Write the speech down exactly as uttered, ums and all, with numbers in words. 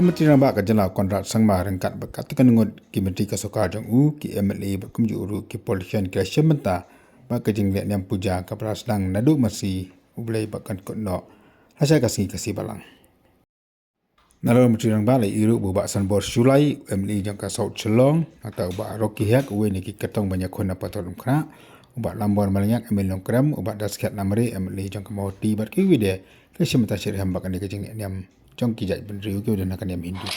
Ka Myntri Rangbah ka jylla Conrad Sangma ryngkat bad katto katne ngut ki myntri ka sorkar jong u, ki M L A bad kumjuh ruh ki politician ki la shim bynta bad ka jingleh niam puja kaba la sdang naduh mynsi u Blei ba kan kut noh lashai ka sngi Khasi Balang. Nalor u Myntri Rangbah la ïohi ruh ba u Bah Sanbor Shullai, M L A jong ka South Shillong, nangta u Bah Rocky Hek, uwei na ki kyrtong ban ïakhun na Pathar Umkhrah, u Bah Lambor Maliangiak, M L A Nongkrem, u Bah Daskhiat Lamare, M L A jong ka Mawhati bad kiwei de ki la shim bynta shitrhem bad kane ka jingleh niam jong ki jaitbynriew kiwei de na ka niam Hindu.